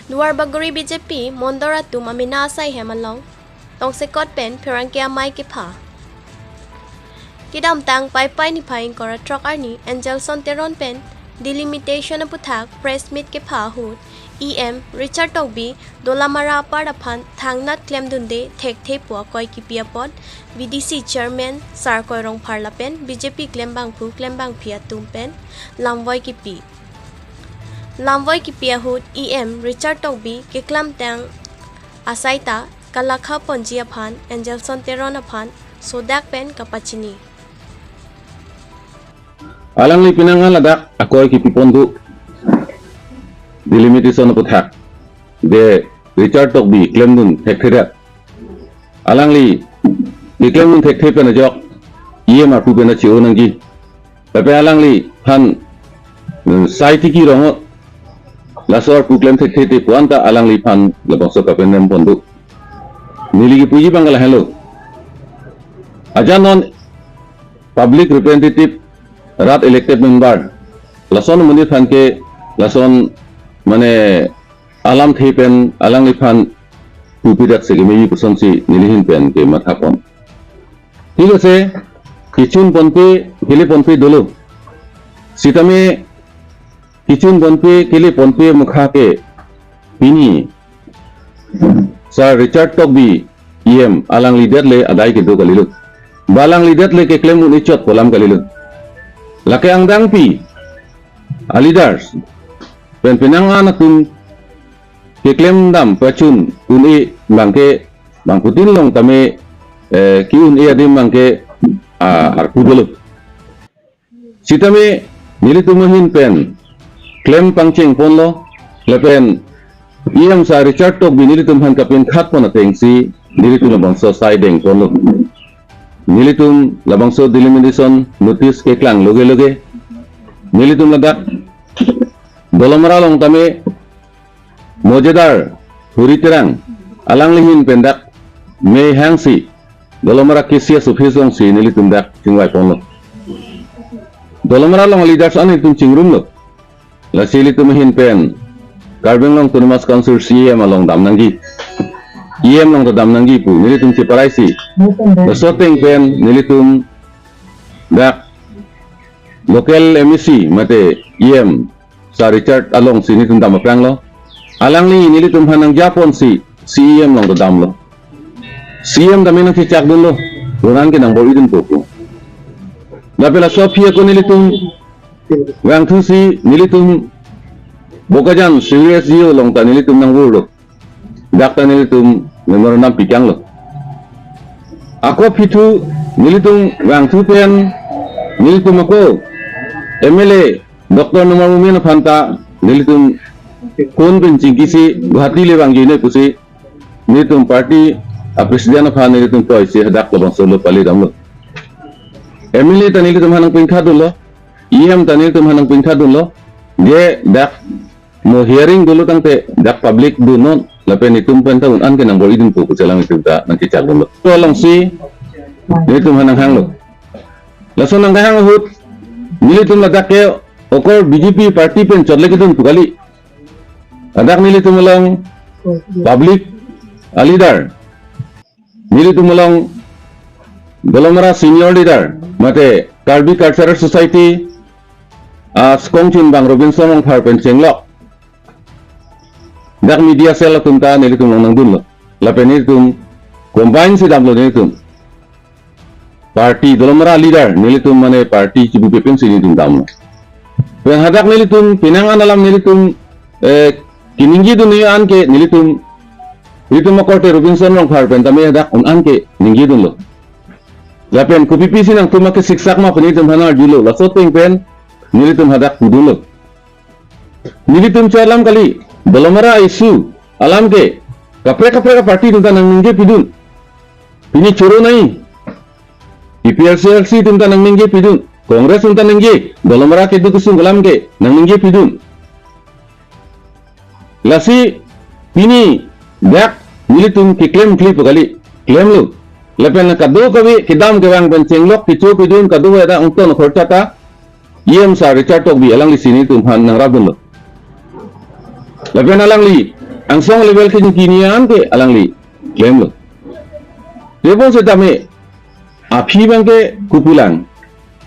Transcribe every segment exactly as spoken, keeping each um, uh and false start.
Duarbagori B J P mondol atum amena asai hem along tongsekot pen pherangke amei kepha. Kedamtang Paipai niphai ingkoi ra throk arni Angelson Teron pen delimitation aputhak press meet kepha ahut E M Richard Tokbi Dolamara apar aphan thangnat klemdunde thekthe pu akoi kipi apot V D C chairman Sarkoi Rongphar lapen B J P klembangphu klembangpi atum pen lamvoi kipi. Lamvoi kipi ahut E M Richard Tokbi keklemtang asai ta kalakha ponji aphan Angelson Teron aphan sodak pen kapachini. Alangli penang an ladak akoi kipi pon do, delimitation aputhak de Richard Tokbi klemdun thekthedet. Alangli keklemdun thekthe pen ajok E M arpu pen achi-o nangji. Lapen alangliphan, mm, sai tiki rong-o, laso arpu klem thekthe te pu-an ta alangliphan labangso kapenem pon do. Neli kipuji abang lahelo. Ajat non public representative, rat elected member, lason amonit aphan ke lason mane alamthe pen alangliphan pupidak se kemeji pusonsi neli ahin pen kematha pon. Thik ase, kechun ponpe, kele ponpe dolo. Sitame kechun ponpe, kele ponpe mukha ke pini Sir Richard Tokbi E M alangli det le adai kedo kalilo. Ba alangli det le keklem un-e chot pu alam kalilo. Lake angdengpi a leaders pen penang an atum keklem dam pachun un-e abang ke bangphutin along tame, eh, ke-un-e adim abang ke, ah, arpu dolo. Sitame nelitum ahin pen klem pangcheng ponlo, lapen E M Sir Richard Tokbi nelitum aphan kapinkhat pon atengsi nelitum labangso sai deng ponlo. Nelitum labangso delimitation notice keklang loge loge nelitum ladak Dolamara along tame Mojedar Huri Terang alangli ahin pen dak mei hangsi Dolamara K C S office alongsi nelitum dak chingvai ponlo. Dolamara along leaders an nelitum chingrumlo. Lasi ilitum ahin pen Karbi Anglong Autonomous Council C E M along dam nangji, E M along ta dam nangji pu nelitum cheparaisi. Laso ateng pen nelitum dak local M A C mate E M Sir Richard alongsi nelitum dam aphranglo. Alangli nelitum aphan nangjaponsi C E M along ta damlo. C E M tame nangchechakdunlo, un-an ke nangbor-idunpo pu. Lapen laso aphi ako nelitum vangthusi nelitum Bokajan civil S D O along ta nelitum nangvurlo. Dak ta nelitum memorandum pikanglo. Ako aphi thu nelitum vangthu pen nelitum ako M L A Doctor Numal Momin aphan ta nelitum phone pen chingkisi Guwahati le vangji ne pusi nelitum party a president aphan nelitum toisi hadak labangso lo pali damlo. M L A ta nelitum aphan nangpinkhatdunlo, E M ta nelitum aphan nangpinkhatdunlo, je dak mo hearing dolo tangte dak public dunnon, lapen itum pen ta un-an ke nangbor-idunpo pu chelang itum ta nangchechakdunlo. To alongsi nelitum aphan nanghanglo. Laso nanghang ahut nelitum ladak ke okor B J P party pen chot le kedun pu kali. Ladak nelitum along public a leader, nelitum along Dolamara senior leader, mate Karbi Cultural Society a skongchunbang Robinson Rongphar pen chenglok dak media cell atum ta nelitum along nangdunlo. Lapen nelitum combine si damlo nelitum. Party Dolamara leader nelitum mane party chibupe pensi nelitum damlo. Pen hadak nelitum penang an alam nelitum, eh, keningjidun an ke nelitum, nelitum akorte Robinson Rongphar pen tame hadak un-an ke ningjidunlo. Lapen kopi pisi nangtum ma ke siksak ma pu nelitum aphan arjulo. Laso ateng pen nelitum hadak pudunlo. Nelitum cho alam kali, Dolamara issue alam ke kaprek kaprek a party atum ta nangningje pidun. Pini choro nai, A P H L C atum ta nangningje pidun, Congress atum ta ningje, Dolamara kedo kesung alam ke nangningje pidun. Lasi pini dak nelitum keklemkle pu kali, klemlo. Lapen kadokave kedam kevang pen chenglok kecho pidun, kadokave dak angton khorcha ta E M Sir Richard Tokbi alanglisi nelitum aphan nangrapdunlo. Lapen alangli angsong level ke kini an ke alangli klemlo. Tebon setame aphi abangke kopulang,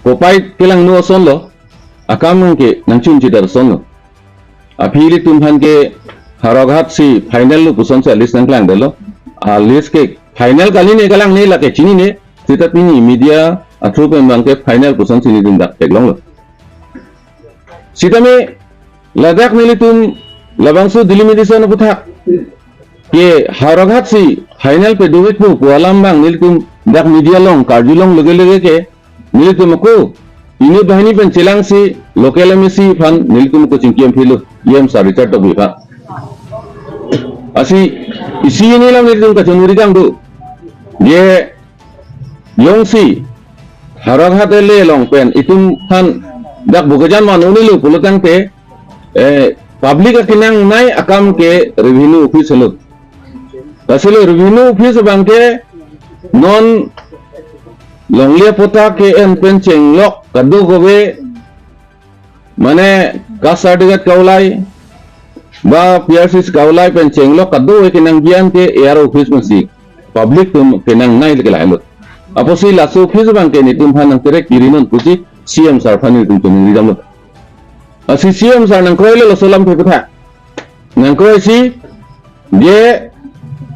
kopai kelangno asonlo, akam abangke nangchun chidar asonlo. Aphi ilitum aphan ke Howraghat si final lo pusonsi a-list nangklangdetlo. A-list ke final kali ne kalang ne lake chinine, seta pini media a-through pen abangke final pusonsi nelitum dak theklonglo. Setame ladak nelitum labangso delimitation aputhak ke Howraghat si final pe dovek pu pu alam abang nelitum dak media along karjulong loge loge ke nelitum ako inut banghini pen chelangsi local M A C aphan nelitum ako chingki amphi lo, E M sir Richard Tokbi aphan. Lasi isi hini alam nelitum kachonuri kangdo. Je jongsi Howraghat L A along pen itum aphan dak Bokajan van un-elo pulo tangte, eh, public akenangnei akam ke revenue office lo. Lasi lo revenue office abangke non longle patta ke-en pen chenglok kadokave, mane caste certificate kaulai ba P R C S kaulai pen chenglok kadokave kenangji an ke A R O office pensi public atum kenangnei lake lahelo. Apotsi laso office abangke nelitum aphan nangterek piri non pusi C M sir aphan nelitum choningri damlo. Lasi C M sir nangkroilo laso alamthe aputhak. Nangkroisi je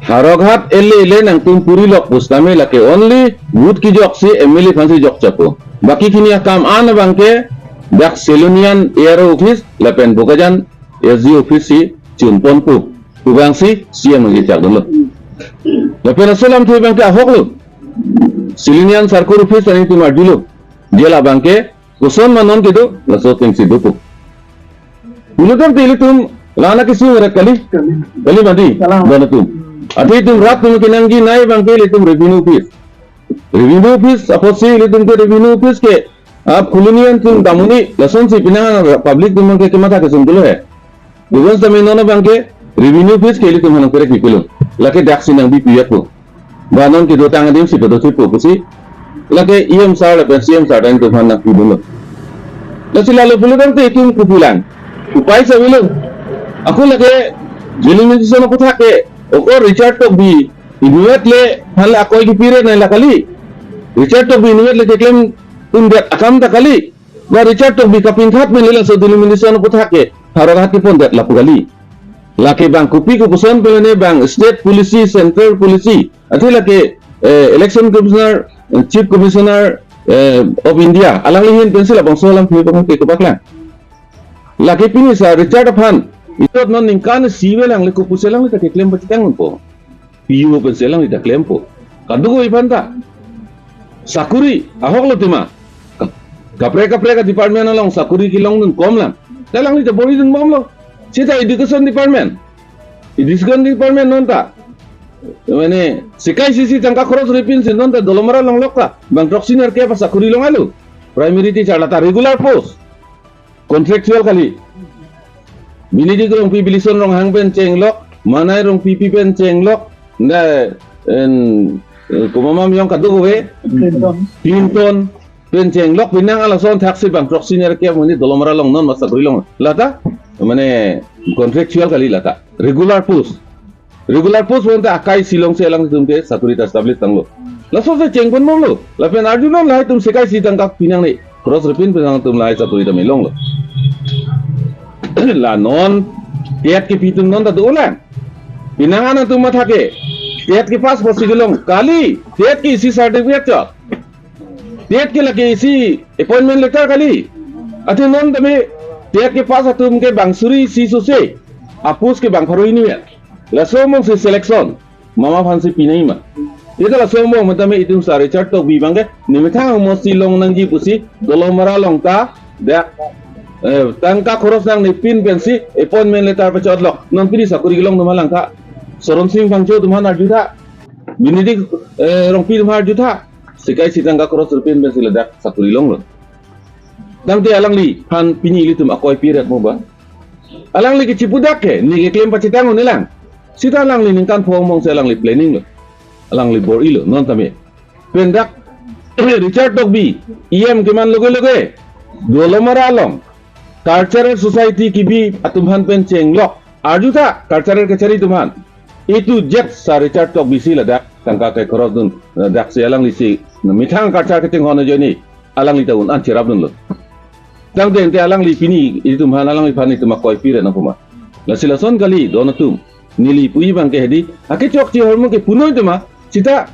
Howraghat L A le nangtum puri lok pusitame lake only vote kejoksi M L A aphansi jokchappo. Baki hini akam an abangke dak Silonijan A R O office lapen Bokajan S D O office si chunponpo pu abangsi C M nangkechak dunlo. Lapen laso alamthe abangke ahoklo. Silonijan circle office ta nelitum arjulo. Je la abangke koson ma non kedo, laso atengsi dopo. Pulo tangte ilitum la-an akesung ret kali. Kali. Kali mati. Kalang. Don atum. Athe itum rat atum kenangjinei abangke ilitum revenue office. Revenue office, apotsi ilitum ke revenue office ke, ah, colony atum damuni, lasonsi pini public atum ke kematha kesung pulo he. Tebon setame non abangke revenue office ke ilitum aphan nangterek pipilo. Lake daksi nangbipi ako. Ba non kedotang adim si kedo chipo pusi lake E M sir lapen C M sir ta nelitum aphan nangpidunlo. Lasi lalo pulo tangte itum kopulang, kopai si avelo. Ako lake delimitation aputhak ke, ako Richard Tokbi inutvet le aphan le akoi kepire nai la kali. Richard Tokbi inutvet le keklem undet akam ta kali. Ba Richard Tokbi kapingthat pen le laso delimitation aputhak ke Howraghat kepondet lapu kali. Lake bang kopi kopuson pen le bang state policy, central policy, athe lake, eh, election commissioner, eh, chief commissioner, eh, of India, alangli ahin pensi labangso alamthe abangke kopaklang. Lake pini sir Richard aphan, itot non ningkan isi avelang le kopusi alangli ta keklem pachethang unpo. P U pensi alangli ta klempo. Kadokave aphan ta sakuri ahoklo tema. Ka-, kaprek kaprek a-department along sakuri kelongdun komlang. Ta alangli ta bor-idun bomlo. Seta education department. Education department non ta, mane, sekai isi isi tangka khoros repinsi non ta Dolamara along lok ta bang throksi nerkep asakuri longlo. Primary teacher la ta regular post. Contractual kali. Benedict Rongpi, Bilison Ronghang pen chenglok, Manai Rongpipi pen chenglok, nda, en, eh, komat ma yong kadokave, Clinton. Clinton pen chenglok, penang alason thaksi bang throksi nerkep amonit Dolamara along non ma sakuri long. La ta, mane contractual kali la ta. Regular post. Regular post bonta akai si longsi alangtum ke sakuri ta establish tanglo. Laso si chengpon bomlo. Lapen arjunon lahai atum sekai isi tangka pinangne. Khoros repin pen atum lahai sakuri ta melonglo. La non TET kepi atum non ta dolang. Penang an atum matha ke TET kepass pusi kelong. Kali, TET ke isi certificate chot. TET ke lake isi appointment letter kali. Athe non tame TET kepass atum ke bang suri isi sose, a-post ke bang pharo hini ya. Laso angbong si selection mama aphansi pinangji ma. Ita laso angbong matame itum sir Richard Tokbi abangke nemethang mosi longnangji pusi Dolamara along ta dak, eh, tangka khoros nangnepin pensi appointment letter pachotlok. Non pini sakuri kelong atum alang tha. Soron Sing Phangcho atum aphan arjutha. Benedict, eh, Rongpi atum aphan arjutha. Sekai isi tangka khoros repin pensi ladak sakuri longlo. Tangte alangliphan pini ilitum akoi pi ret mo ba. Alangli kechipudak ke, ne keklem pachethang un-elang. Seta alangli ningkan pho angbong si alangli planning lo. Alangli bor-ilo, non tame. Pen dak Richard Tokbi, E M keman loge loge Dolamara along Cultural Society kebi atum aphan pen chenglok. Arjutha cultural kachari atum aphan. Itu jet Sir Richard Tokbi si ladak tangka ke cross dun, eh, daksi alanglisi methang culture kachinghon ajoine alangli ta un-an cherapdunlo. Tangte ante alangli pini itum aphan, alangliphan itum akoi pira nangpuma. Lasi lason kali don atum. Neli puji abang ke hedi, akechokche ahormu ke punoi tema, sita